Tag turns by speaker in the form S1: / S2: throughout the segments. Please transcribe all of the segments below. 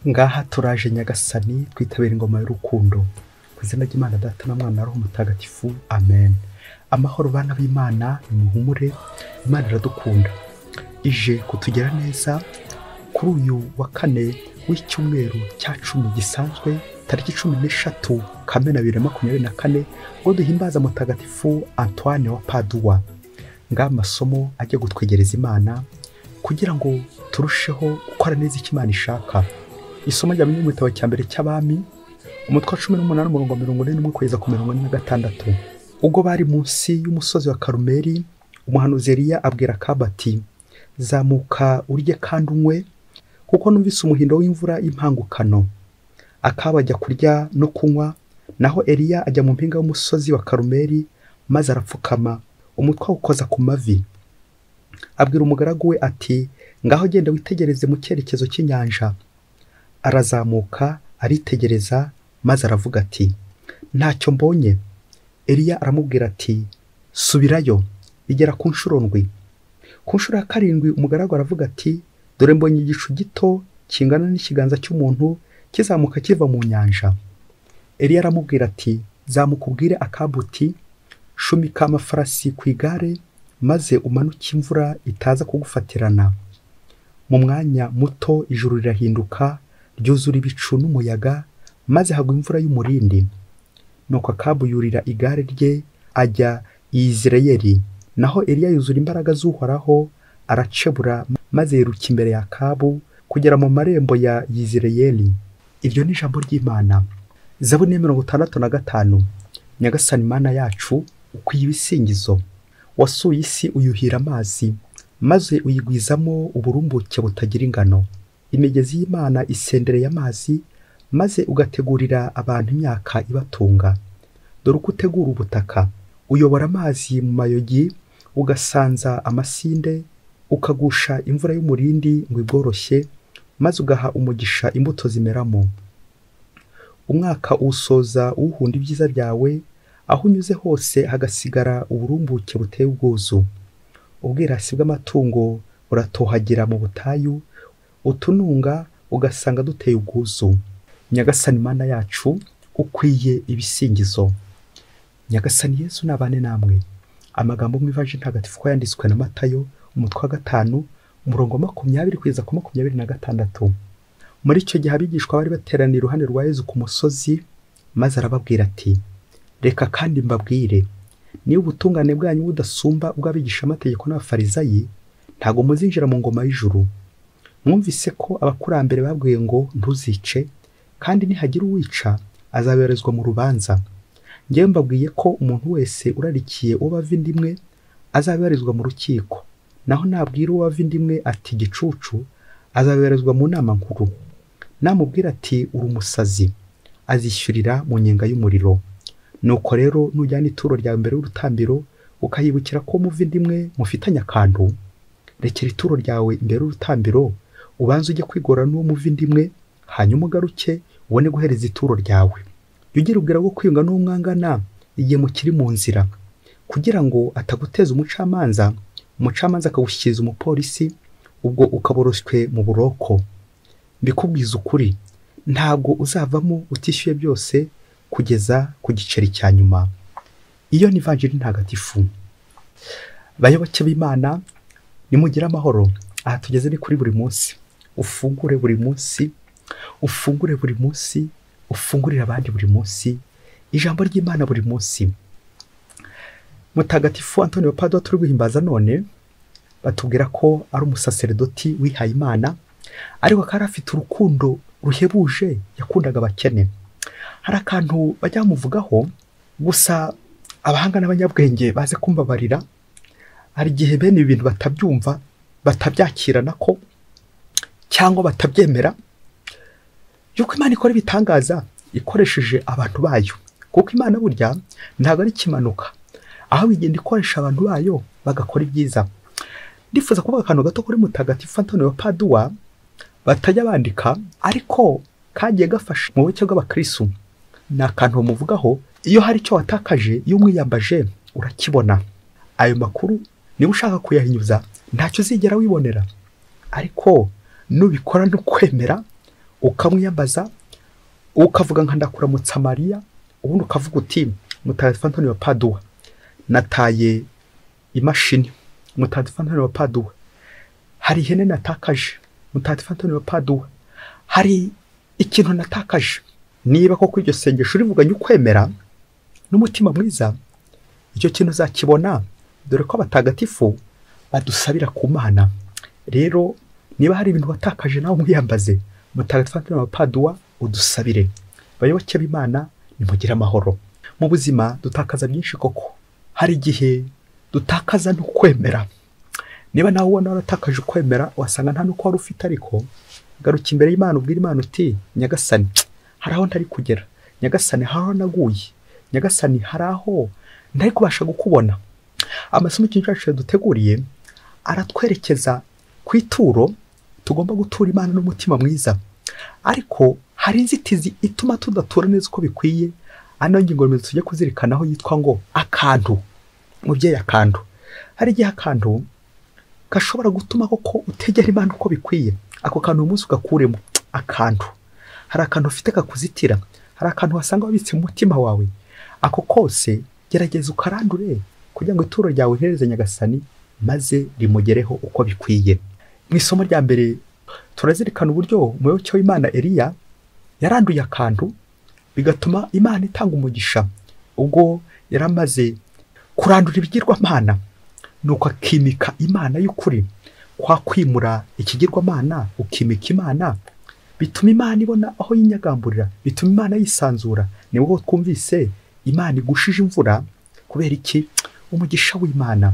S1: Ngaha turaje Nyagasani, twitabira ingoma y'urukundo. Ku izina ry'Imana Data na Mwana na Roho Mutagatifu, amen. Amahoro bana b'Imana, nimuhumure, Imana iradukunda. Ije kutugira neza kuri uyu wa kane w'icyumweru cya 10 gisanzwe, tariki 13 Kamena 2024, ngo duhimbaza Mutagatifu Antoine wa Padua. Ngaha amasomo ajya gutwegereza Imana kugira ngo turusheho gukora neza icyo Imana ishaka. Isomo rya mu gitabo cya mbere cy'Abami, umutwe wa 18 umurongo 41 kugeza ku 46. Ubwo bari munsi y'umusozi wa Karumeli, umuhanuzi Eliya abwira Akabu ati: zamuka urye kandi unywe, kuko numvise umuhindo w'imvura y'impangukano. Akabu ajya kurya no kunywa, naho Eliya ajya mu mpinga y'umusozi wa Karumeli, maze arapfukama, umutwe awukoza ku mavi. Abwira umugaragu we ati: ngaho genda witegereze mu cyerekezo cy'inyanja. Arazamuka aritegereza, maze aravuga ati: ntacyo mbonye. Eliya aramubwira ati: subirayo. Bigera ku nshuro ndwi. Ku nshuro ya karindwi umugaragu aravuga ati: dore mbonye igicu gito kingana n'ikiganza cy'umuntu kizamuka kiva mu nyanja. Eliya aramubwira ati: zamuka ubwire Akabu uti: shumika amafarasi ku igare, maze umanuke imvura itaza kugufatirana. Mu mwanya muto ijuru rirahinduka, ryuzura ibicu n'umuyaga, maze hagwa imvura y'umurindi. Nuko Akabu yurira igare rye ajya i Yizireyeli. Naho Eliya yuzura imbaraga z'Uhoraho, aracebura, maze yiruka imbere ya Akabu kugera mu marembo ya Yizireyeli. Iryo ni ijambo ry'Imana. Zaburi ya 65. Nyagasani Mana yacu, ukwiye ibisingizo. Wasuye isi uyuhira amazi, maze uyigwizamo uburumbuke butagira ingano. Imigezi y'Imana isendereye amazi, maze ugategurira abantu imyaka ibatunga. Dore uko utegura ubutaka, uyobora amazi mu mayogi, ugasanza amasinde, ukagusha imvura y'umurindi ngo ibworoshye, maze ugaha umugisha imbuto zimeramo. Umwaka usoza uwuhunda ibyiza byawe, aho unyuze hose hagasigara uburumbuke buteye ubwuzu. Ubwirasi bw'amatungo buratohagira mu butayu, utununga ugasanga duteye ubwuzu. Nyagasani Mana yacu, ukwiye ibisingizo. Nyagasani Yesu nabane namwe. Amagambo mu Ivanjiri Ntagatifu ko yanditswe na Matayo, umutwe wa 5, umurongo 20 kugeza ku 26. Muri icyo gihe abigishwa bari bateraniye iruhande rwa Yesu ku musozi, maze arababwira ati: reka kandi mbabwire, niba ubutungane bwanyu budasumba ubw'abigishamategeko n'abafarisayi, ntago muzinjira mu ngoma y'ijuru. Mwumvise ko abakurambere babwiye ngo ntuzice, kandi nihagira uwica azaberezwa mu rubanza. Njyewe mbabwiye ko umuntu wese urarikiye uwo bava inda imwe azaberezwa mu rukiko, naho nabwira uwo bava inda imwe ati gicucu, azaberezwa mu nama nkuru. Namubwira ati uri umusazi, azishyurira mu nyenga y'umuriro. Nuko rero nujyana ituro ryawe imbere y'urutambiro, ukayibukira ko muva inda imwe mufitanye akantu, rekera ituro ryawe imbere y'urutambiro, ubanze ujye kwigora n'uwo muva inda imwe, hanyuma ugaruke ubone guhereza ituro ryawe. Jya ugira ubwira bwo kwiyunga n'uwo mwangana igihe mukiri mu nzira, kugira ngo ataguteza umucamanza, umucamanza akagushyikiriza umupolisi, ubwo ukaboroshywe mu buroko. Mbikubwiza ukuri, ntabwo uzavamo utishyuye byose kugeza ku giceri cya nyuma. Iyo ni Ivanjiri Ntagatifu. Bayoboke b'Imana, nimugire amahoro. Aha tugeze ni kuri buri munsi. Ufungure buri munsi, ufungure buri munsi, ufungurire abandi buri munsi, ijambo ry'Imana buri munsi. Mutagatifu Antoine wa Padua turi guhimbaza none, batubwira ko ari umusaseredoti wihaye Imana, ariko akaba afite urukundo ruhebuje, yakundaga abakene. Hari akantu bajya bamuvugaho, gusa abahanga n'abanyabwenge baze kumbabarira, hari igihe bene ibi bintu batabyumva, batabyakirana ko cyangwa batabyemera, yuko Imana ikora ibitangaza ikoresheje abantu bayo. Kuko Imana burya ntabwo ari ikimanuka, aho igenda ikoresha abantu bayo bagakora ibyiza. Ndifuza kuvuga akantu gato kuri Mutagatifu Antoine wa Padua batajya bandika, ariko kagiye gafasha mu buke bw'abakristo. Ni akantu bamuvugaho, iyo hari icyo watakaje, iyo umwiyambaje urakibona. Ayo makuru niba ushaka kuyahinyuza ntacyo uzigera wibonera, ariko nubikora no kwemera Ukamwiyambaza, ukavuga nka ndakuramutsa Mariya, ubundi ukavuga uti Mutagatifu Antoni wa Paduwa, nataye imashini. Mutagatifu Antoni wa Paduwa, hari ihene natakaje. Mutagatifu Antoni wa Paduwa, hari ikintu natakaje. Niba koko iryo sengesho urivuganye ukwemera n'umutima mwiza, icyo kintu uzakibona, dore ko abatagatifu badusabira ku Mana. Rero niba hari ibintu watakaje nawe mwiyambaze Mutagatifu Antoni wa Paduwa udusabire. Bayoboke b'Imana, nimugire amahoro. Mu buzima dutakaza byinshi koko, hari igihe dutakaza no kwemera. Niba nawe ubona waratakaje ukwemera, wasanga nta nuko wari ufite, ariko garuka imbere y'Imana ubwire Imana uti Nyagasani, hari aho ntari kugera, Nyagasani hari aho naguye, Nyagasani hari aho ntari kubasha gukubona. Amasomo y'ikintu cyacu yaduteguriye aratwerekeza ku ituro tugomba gutura Imana n'umutima mwiza, ariko hari inzitizi ituma tudatura neza uko bikwiye. Ano ngingo remezo tujye kuzirikanaho yitwa ngo akantu. Mubyeyi, akantu, hari igihe akantu gashobora gutuma koko utegera Imana uko bikwiye. Ako kantu uyu munsi ugakuremo akantu. Hari akantu ufite kakuzitira, hari akantu wasanga wabitse mu mutima wawe. Ako kose gerageza ukarandure kugira ngo ituro ryawe rihereze Nyagasani maze rimugereho uko bikwiye. Mu isomo rya mbere turazirikana uburyo umuyoboke w'Imana Eliya yaranduye akantu bigatuma Imana itanga umugisha. Ubwo yaramaze kurandura ibigirwamana, nuko akimika Imana y'ukuri. Kwa kwimura ikigirwamana ukimika Imana bituma Imana ibona aho yinyagamburira, bituma Imana yisanzura. Nibwo twumvise Imana igushije imvura. Kubera iki? Umugisha w'Imana.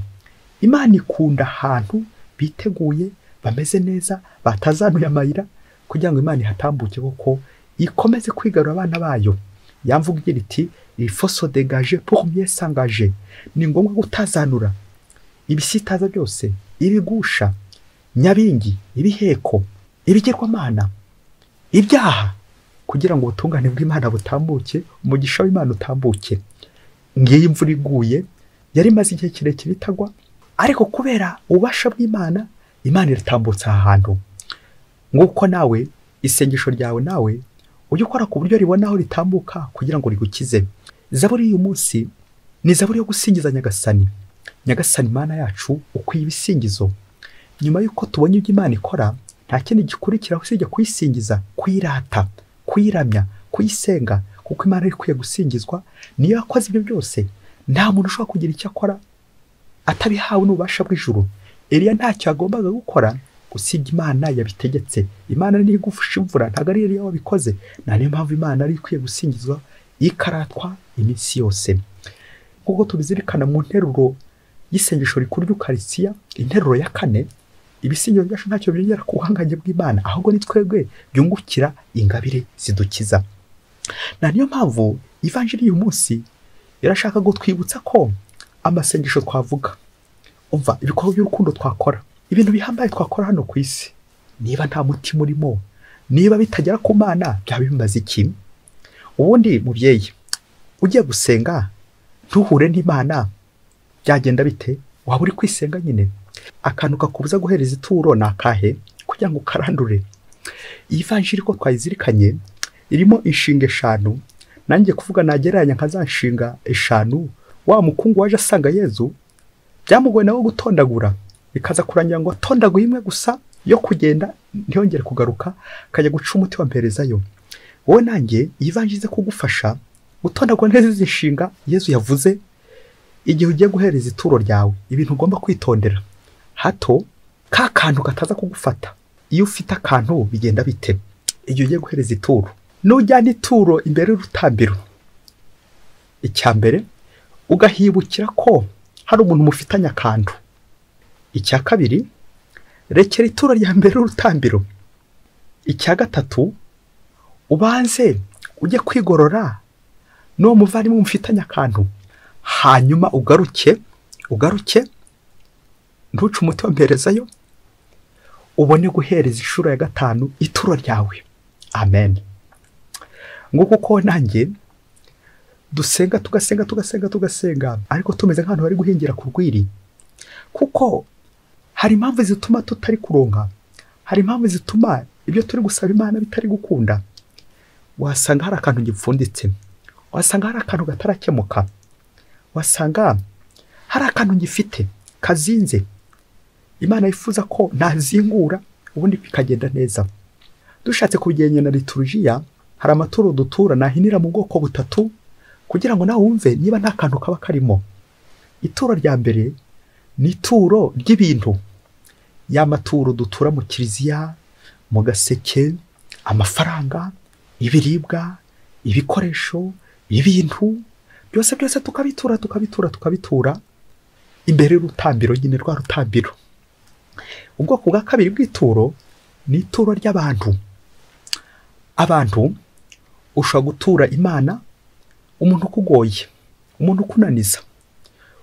S1: Imana ikunda ahantu biteguye, bameze neza, batazanuye amayira, kugira ngo Imana ihatambuke koko ikomeze kwigarura abana bayo. Yamvuga igira iti il faut se dégager pour mieux s'engager. Ni ngombwa gutazanura ibisitaza byose, ibigusha, nyabingi, ibiheko, ibigirwamana, ibyaha, kugira ngo ubutungane bw'Imana butambuke, umugisha w'Imana utambuke. Ngiyi imvura iguye, yari imaze igihe kirekire itagwa, ariko kubera ububasha bw'Imana, Imana iratambutsa aha hantu. Nguko nawe isengesho ryawe nawe ujye ukora ku buryo ribona aho ritambuka kugira ngo rigukize. Zaburi y'uyu munsi ni zaburi yo gusingiza Nyagasani. Nyagasani Imana yacu ukwiye ibisingizo. Nyuma y'uko tubonye ibyo Imana ikora, nta kindi gikurikiraho usibye kuyisingiza, kuyirata, kuyiramya, kuyisenga, kuko Imana ikwiye gusingizwa. Niyo yakoze ibyo byose. Nta muntu ushobora kugira icyo akora atabihawe n'ububasha bw'ijuru. Eliya ntacyo yagombaga gukora usibye Imana yabitegetse. Imana niyo igufasha imvura, ntabwo ari Eliya wabikoze. Na niyo mpamvu Imana ari ikwiye gusingizwa ikaratwa iminsi yose. Nk'uko tubizirikana mu nteruro y'isengesho rikuru ry'Ukaristiya, interuro ya kane, ibisingizo byacu ntacyo byongera ku buhangange bw'Imana, ahubwo ni twebwe byungukira ingabire zidukiza. Na niyo mpamvu Ivanjiri y'uyu munsi irashaka gutwibutsa ko amasengesho twavuga, umva ibikorwa by'urukundo twakora, ibintu bihambaye twakora hano ku isi, niba nta mutima urimo, niba bitagera ku Mana, byaba bimaze iki? Ubundi mubyeyi ugiye gusenga ntuhure n'Imana, byagenda bite? Waba uri kwisenga nyine. Akantu kakubuza guhereza ituro ni akahe? Kugira ngo ukarandure. Iyi vanjiri ko twayizirikanye irimo inshinga eshanu, nanjye kuvuga nagereranya nka za nshinga eshanu wa mukungu waje asanga Yezu, byamugoye nawe gutondagura, bikaza kurangira ngo atondaguye imwe gusa yo kugenda ntiyongere kugaruka, akajya guca umuti wa mperezayo. Wowe nanjye iyi vanjiri ize kugufasha gutondagura neza izi nshinga Yezu yavuze igihe ugiye guhereza ituro ryawe, ibintu ugomba kwitondera hato ka kantu kataza kugufata. Iyo ufite akantu bigenda bite igihe ugiye guhereza ituro? Nujyana ituro imbere y'urutambiro, icya mbere ugahibukira ko hari umuntu mufitanye akantu. Icya kabiri, rekera ituro rya mbere y'urutambiro. Icya gatatu, ubanze ujye kwigorora n'uwo muvandimwe mufitanye akantu, hanyuma ugaruke ntuce umuti wa mperezayo, ubone guhereza inshuro ya gatanu ituro ryawe. Amen. Nguko uko nanjye dusenga tugasenga tugasenga tugasenga, ariko tumeze nk'abantu bari guhingira ku rwiri, kuko hari impamvu zituma tutari kuronka, hari impamvu zituma ibyo turi gusaba Imana bitari gukunda, wasanga hari akantu gipfunditse, wasanga hari akantu gatarakemuka, wasanga hari akantu gifite kazinze Imana yifuza ko nazingura ubundi bikagenda neza. Dushatse kubigenya na liturujia, hari amaturo dutura nahinira mu bwoko butatu kugira ngo nawe wumve niba nta kantu kaba karimo. Ituro rya mbere ni ituro ry'ibintu, ya maturo dutura mu kiliziya, mu gaseke, amafaranga, ibiribwa, ibikoresho, ibintu byose byose tukabitura tukabitura tukabitura imbere y'urutambiro nyine, rwa rutambiro. Ubwoko bwa kabiri bw'ituro ni ituro ry'abantu. Abantu ushobora gutura Imana umuntu ukugoye, umuntu ukunaniza,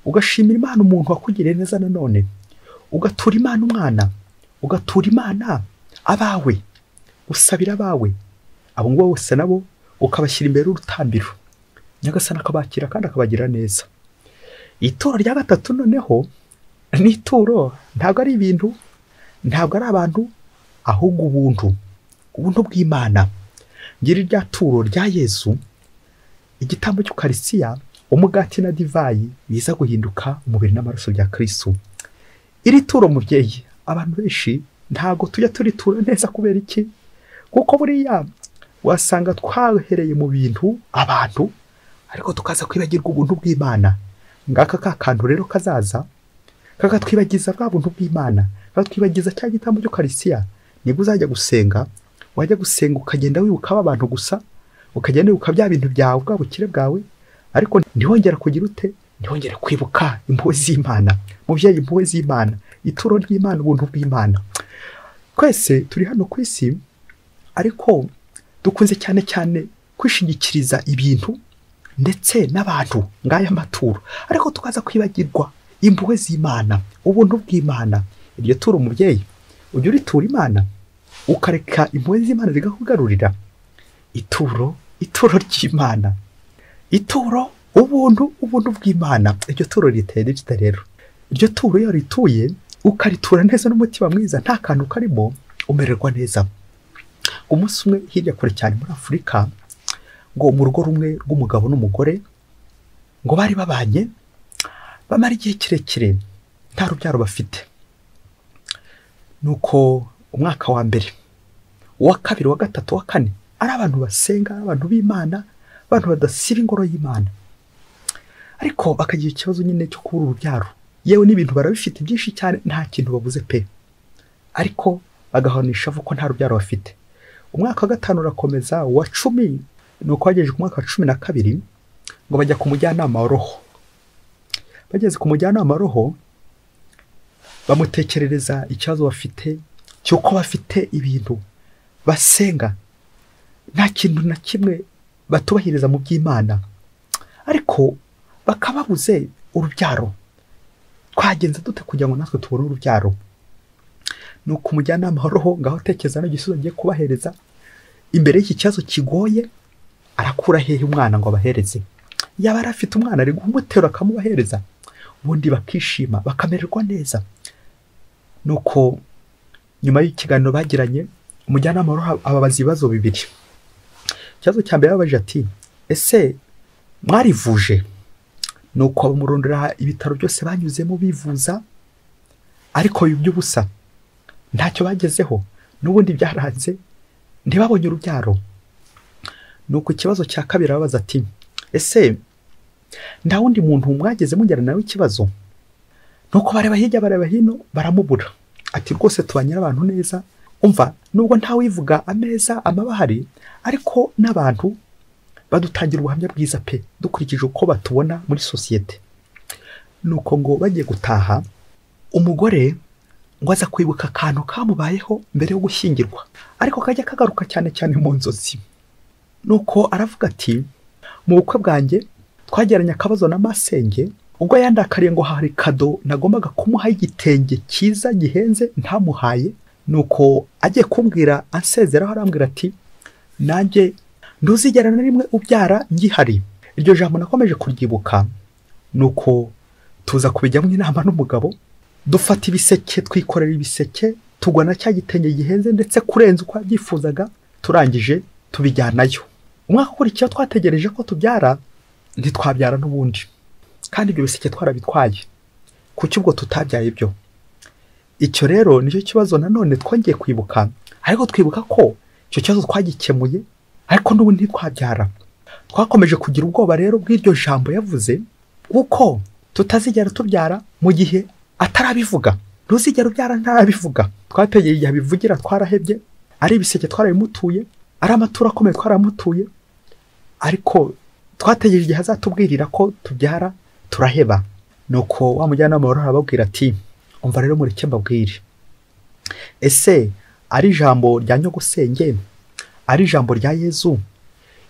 S1: ugashimira Imana umuntu wakugiriye neza, nanone ugatura Imana umwana, ugatura Imana abawe, usabira abawe, abo ngabo bose nabo ukabashyira imbere y'urutambiro, Nyagasani akabakira kandi akabagira neza. Ituro rya gatatu noneho ni ituro, ntabwo ari ibintu, ntabwo ari abantu, ahubwo ubuntu, ubuntu bw'Imana. Ngira irya turo rya Yezu, igitambo cy'Ukaristiya, umugati na divayi biza guhinduka umubiri n'amaraso bya Kristo. Iri turo mubyeyi, abantu benshi ntabwo tujya turitura neza. Kubera iki? Kuko buriya wasanga twahereye mu bintu abantu, ariko tukaza kwibagirwa ubuntu bw'Imana. Ngaka ka kantu rero kazaza kakatwibagiza bwa buntu bw'Imana, kakatwibagiza cya gitambo cy'Ukaristiya. Nibwo uzajya gusenga, wajya gusenga ukagenda wibuka abantu gusa, ukagenda wibuka bya bintu byawe, bwa bukire bwawe, ariko ntiwongera kugira ute, ntiwongera kwibuka impuhwe z'Imana. Mubyeyi, impuhwe z'Imana, ituro ry'Imana, ubuntu bw'Imana. Twese turi hano ku isi, ariko dukunze cyane cyane kwishingikiriza ibintu ndetse n'abantu, ngaya maturo, ariko tukaza kwibagirwa impuhwe z'Imana, ubuntu bw'Imana. Iryo turo mubyeyi, ujya uritura Imana, ukareka impuhwe z'Imana zigakugarurira. Ituro, ituro ry'Imana, ituro, ubuntu, ubuntu bw'Imana. Iryo turo riteye ritya rero. Iryo turo iyo rituye ukaritura neza n'umutima mwiza, nta kantu karimo, umererwa neza. Umunsi umwe hirya kure cyane muri Afurika, ngo mu rugo rumwe rw'umugabo n'umugore, ngo bari babanye bamara igihe kirekire nta rubyaro bafite. Nuko umwaka wa mbere, uwa kabiri, uwa gatatu, uwa kane, ari abantu basenga, ari abantu b'Imana, abantu badasiba ingoro y'Imana, ariko bakagira ikibazo nyine cyo kubura urubyaro. Yewe n'ibintu barabifite byinshi cyane, nta kintu babuze pe, ariko bagahonisha ko nta rubyaro bafite. Umwaka wa gatanu urakomeza, uwa 10, nuko bagejeje ku mwaka wa 12 ngo bajya ku mujyanama wa roho. Bageze ku mujyanama wa roho, bamutekerereza ikibazo bafite cy'uko bafite ibintu basenga, nta kintu na kimwe batubahiriza mu by'Imana, ariko bakababuze urubyaro. Twagenza dute kugira ngo natwe tubone urubyaro? Nuko umujyanama wa roho ngaho tekereza n'igisubizo agiye kubahereza imbere y'iki kibazo kigoye. Arakura hehe umwana ngo abahereze? Yaba arafite umwana ari kumutera akamubahereza, ubundi bakishima bakamererwa neza. Nuko nyuma y'ikiganiro bagiranye, umujyanama wa roho ababaza ibibazo bibiri. Ikibazo cya mbere yababaje ati: ese mwarivuje? Nuko bamurondera ibitaro byose banyuzemo bivuza, ariko iby'ubusa, ntacyo bagezeho, n'ubundi byaranze, ntibabonye urubyaro. Nuko ikibazo cya kabiri ababaza ati: ese nta wundi muntu mwageze mugirana nawe ikibazo? Nuko bareba hirya bareba hino baramubura. Ati rwose tubanye abantu neza, umva nubwo ntawivuga ameza amabahari, ariko n'abantu badutangira ubuhamya bwiza pe, dukurikije uko batubona muri sosiyete. Nuko ngo bagiye gutaha, umugore ngo aza kwibuka akantu kamubayeho mbere yo gushyingirwa, ariko kajya kagaruka cyane cyane mu nzozi. Nuko aravuga ati: mu bukwe bwanjye twageranye akabazo na masenge, ubwo yandakariye ngo hari kado nagombaga kumuha igitenge cyiza gihenze ntamuhaye. Nuko agiye kumbwira ansezeraho, arambwira ati: nanjye ntuzigera na rimwe ubyara ngihari. Iryo jambo nakomeje kuryibuka. Nuko tuza kubijyamo inama n'umugabo, dufata ibiseke, twikorera ibiseke tugwa na cya gitenge gihenze ndetse kurenza uko yabyifuzaga, turangije tubijyanayo. Umwaka ukurikiyeho twategereje ko tubyara, ntitwabyara n'ubundi, kandi ibyo biseke twarabitwaye. Kuki ubwo tutabyaye ibyo? Icyo rero nicyo kibazo nanone twongeye kwibuka, ariko twibuka ko icyo kibazo twagikemuye, ariko n'ubundi ntitwabyara. Twakomeje kugira ubwoba rero bw'iryo jambo yavuze, kuko tutazigera tubyara mu gihe atarabivuga. Ntuzigera ubyara ntarabivuga. Twategeye igihe abivugira twarahebye, ari ibiseke twarabimutuye, ari amaturo akomeye twaramutuye, ariko twategereje igihe azatubwirira ko tubyara turaheba. Nuko wa mujyanama w'uruhare arababwira ati umva rero mureke mbabwire, ese ari ijambo rya nyogosenge, ari ijambo rya Yezu,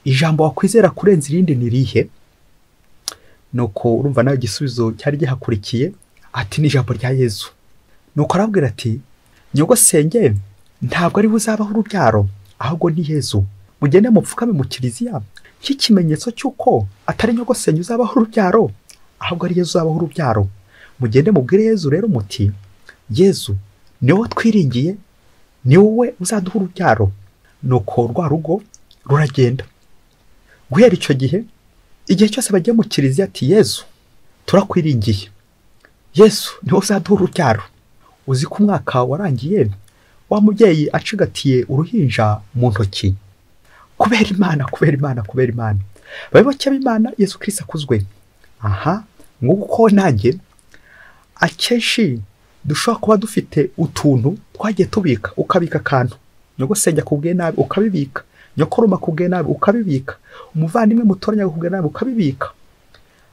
S1: ijambo wakwizera kurenza irindi ni rihe? Nuko urumva nawe igisubizo cyari gihakurikiye, ati ni ijambo rya Yezu. Nuko arabwira ati nyogosenge ntabwo ari buzabaho urubyaro, ahubwo ni Yezu. Mugende mupfukame mu kiliziya nk'ikimenyetso cy'uko atari nyogosenge uzabaho urubyaro, ahubwo ari Yezu uzabaho urubyaro. Mugende mubwire Yezu rero muti Yezu ni wowe twiringiye, ni wowe uzaduha urubyaro. Nuko rwa rugo ruragenda. Guhera icyo gihe, igihe cyose bagiye mu kiliziya ati Yezu turakwiringiye, Yezu ni wowe uzaduha urubyaro. Uzi ko umwaka warangiye wa mubyeyi acigatiye uruhinja mu ntoki. Kubera Imana, kubera Imana, kubera Imana. Bayoboke b'Imana, Yezu Kristo akuzwe. Aha, nguko nanjye akenshi dushobora kuba dufite utuntu twagiye tubika, ukabika akantu nyogosenge akubwiye nabi ukabibika, nyokoroma akubwiye nabi ukabibika, umuvandimwe mutoranya akubwiye nabi ukabibika,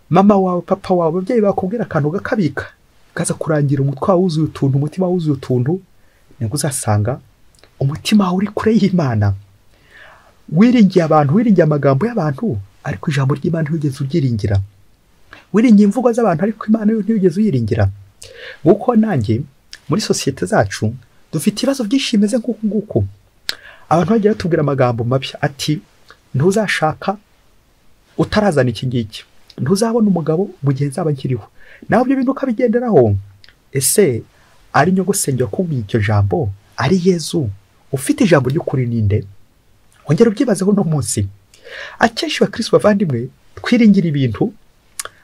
S1: mama wawe, papa wawe, ababyeyi bakubwira akantu ugakabika, kaza kurangira umutwe wawe wuzuye utuntu, umutima wuzuye utuntu, nibwo uzasanga umutima wawe uri kure y'Imana. Wiringiye abantu, wiringiye amagambo y'abantu, ariko ijambo ry'Imana ntiwigeze uryiringira. Wiringiye imvugo z'abantu, ariko Imana yo ntiwigeze uyiringira. Nguko nanjye muri sosiyete zacu dufite ibibazo byinshi bimeze nk'uku nguku. Abantu bagiye batubwira amagambo mabi ati ntuzashaka utarazana iki ngiki, ntuzabona umugabo mu gihe nzaba nkiriho. Nawe ibyo bintu ukabigenderaho. Ese ari nyogosenge wakubwiye iryo jambo, ari Yezu ufite ijambo ry'ukuri ninde? Ongera ubyibazeho uno munsi. Akenshi bakristo bavandimwe twiringira ibintu,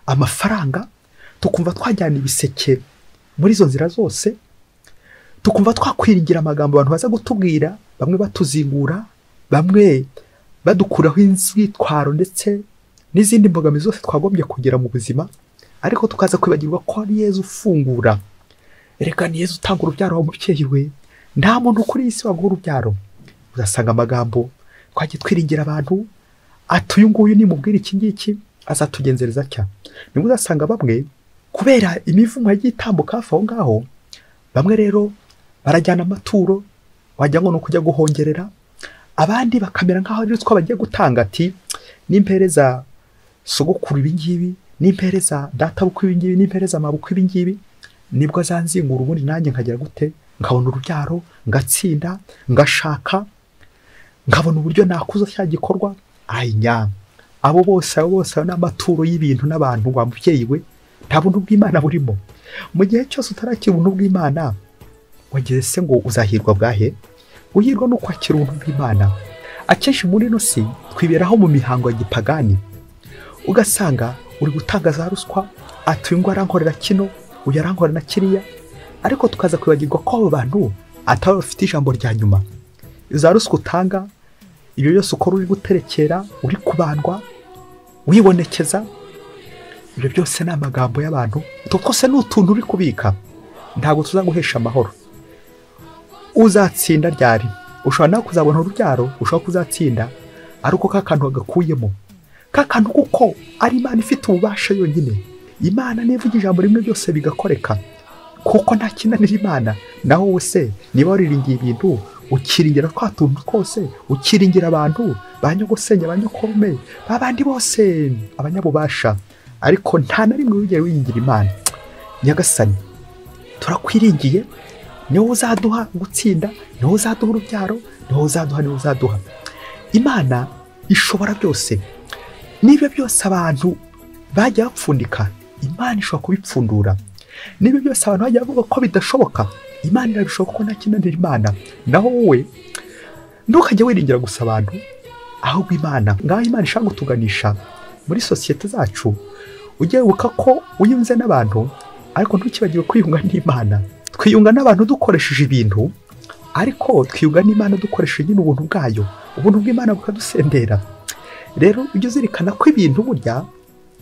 S1: amafaranga, tukumva twajyana ibiseke muri izo nzira zose, tukumva twakwiringira amagambo abantu baza gutubwira, bamwe batuzingura, bamwe badukuraho inzitwaro ndetse n'izindi mbogamizi zose twagombye kugira mu buzima, ariko tukaza kwibagirwa ko ari Yezu ufungura. Erega ni Yezu utanga urubyaro wa mubyeyi we, nta muntu kuri iyi si waguha urubyaro. Uzasanga amagambo twagiye twiringira abantu, ati uyu nguyu nimubwira iki ngiki azatugenzereza atya. Nibwo uzasanga bamwe kubera imivumo yagiye itambuka hafi aho ngaho, bamwe rero barajyana amaturo wagira ngo ni ukujya guhongerera, abandi bakamera nk'aho ari ruswa bagiye gutanga, ati nimpereza sogokuru ibi ngibi, nimpereza databukwe ibi ngibi, nimpereza mabukwe ibi ngibi, nibwo azanzingura ubundi nanjye nkagera gute, nkabona urubyaro, ngatsinda, ngashaka, nkabona uburyo nakuza cya gikorwa. Ayinya, abo bose ni amaturo y'ibintu n'abantu wa mubyeyi we, nta buntu bw'Imana burimo. Mu gihe cyose utarakira ubuntu bw'Imana, wagize se ngo uzahirwa bwahe? Uhirwa no kwakira ubuntu bw'Imana. Akenshi muri ino si twiberaho mu mihango ya gipagani, ugasanga uri gutanga za ruswa, ati uyu ngo arankorera kino, uyu arankorera na kiriya, ariko tukaza kwibagirwa ko abo bantu atari bafite ijambo rya nyuma. Za ruswa utanga, ibyo byose ukora uri guterekera, uri kubandwa, wibonekeza, ibyo byose ni amagambo y'abantu, utwo twose ni utuntu uri kubika, ntabwo tuzaguhesha amahoro. Uzatsinda ryari? Ushobora nawe kuzabona urubyaro, ushobora kuzatsinda ari uko ka kantu wagakuyemo, ka kantu kuko ari Imana ifite ububasha yonyine. Imana nivuga ijambo rimwe byose bigakoreka, kuko nta kinanira Imana. Naho wowe se niba wariringiye ibintu, ukiringira twa tuntu twose, ukiringira abantu ba nyogosenge, ba nyokorume, babandi bose abanyabubasha, ariko nta na rimwe wigera wiringira Imana. Nyagasani, turakwiringiye, ni wowe uzaduha gutsinda, ni wowe uzaduha urubyaro, ni wowe uzaduha, ni wowe uzaduha. Imana ishobora byose. Niba byose abantu bajya bapfundika, Imana ishobora kubipfundura. Niba byose abantu bajya bavuga ko bidashoboka, Imana irabishoboka ko nta kinanira Imana. Naho wowe ntukajye wiringira gusa abantu, ahubwo Imana. Ngaho Imana ishaka kutuganisha muri sosiyete zacu, ujye wibuka ko wiyunze n'abantu, ariko ntukibagirwe kwiyunga n'Imana. Twiyunga n'abantu dukoresheje ibintu, ariko twiyunga n'Imana dukoresheje nyine ubuntu bwayo, ubuntu bw'Imana bukadusendera. Rero ujye uzirikana ko ibintu burya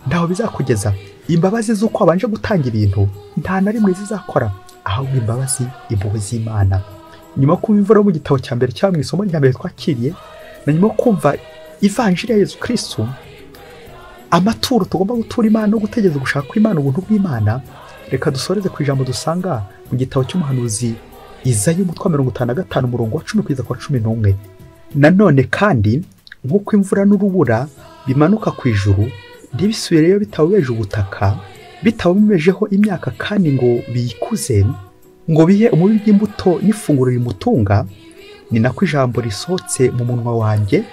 S1: ntaho bizakugeza. Imbabazi z'uko wabanje gutanga ibintu nta na rimwe zizakora, ahubwo imbabazi, impuhwe z'Imana. Nyuma yo kumva imvura yo mu gitabo cya mbere cyangwa mu isomo rya mbere twakiriye, na nyuma yo kumva ivanjiri ya Yezu Kristu, amaturo tugomba gutura Imana no gutegereza gushaka kw'Imana, ubuntu bw'Imana, reka dusoreze ku ijambo dusanga mu gitabo cy'umuhanuzi Izayi umutwe wa 55 umurongo wa 10 kugeza ku wa 11. Nanone kandi nk'uko imvura n'urubura bimanuka ku ijuru ntibisubireyo bitabubeje ubutaka, bitabumejeho imyaka kandi ngo biyikuze, ngo bihe umubi by'imbuto n'ifunguro rimutunga, ni nako ijambo risohotse mu munwa wanjye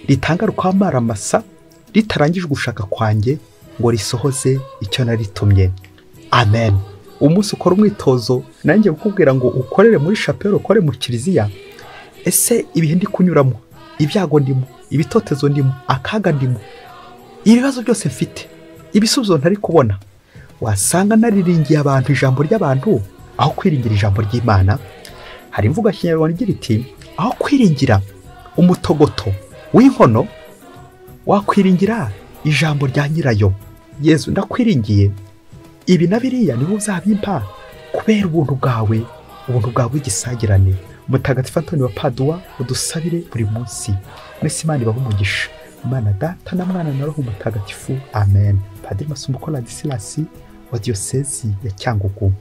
S1: ritanga rukwamaramasa ritarangije gushaka kwanjye ngo risohoze icyo naritumye. Amen. Umunsi ukora umwitozo, nanjye kukubwira ngo ukorere muri chapelle, ukore mu kiliziya. Ese ibihe ndi kunyuramo, ibyago ndimo, ibitotezo ndimo, akaga ndimo, ibibazo byose mfite, ibisubizo ntari kubona, wasanga nariringiye abantu, ijambo ry'abantu, aho kwiringira ijambo ry'Imana. Hari imvugo ya Kinyarwanda igira iti, aho kwiringira umutogoto w'inkono, wakwiringira ijambo rya nyirayo. Yezu, ndakwiringiye, ibi na biriya niho uzabimpa kubera ubuntu bwawe, ubuntu bwawe bw'igisagirane. Mutagatifu Antoni wa Padua, udusabire buri munsi. Mwese Imana ibahe umugisha. Imana Data na Mwana na Roho Mutagatifu. Amen. Padiri Masumbuko Ladislas wa Diyosezi ya Cyangugu.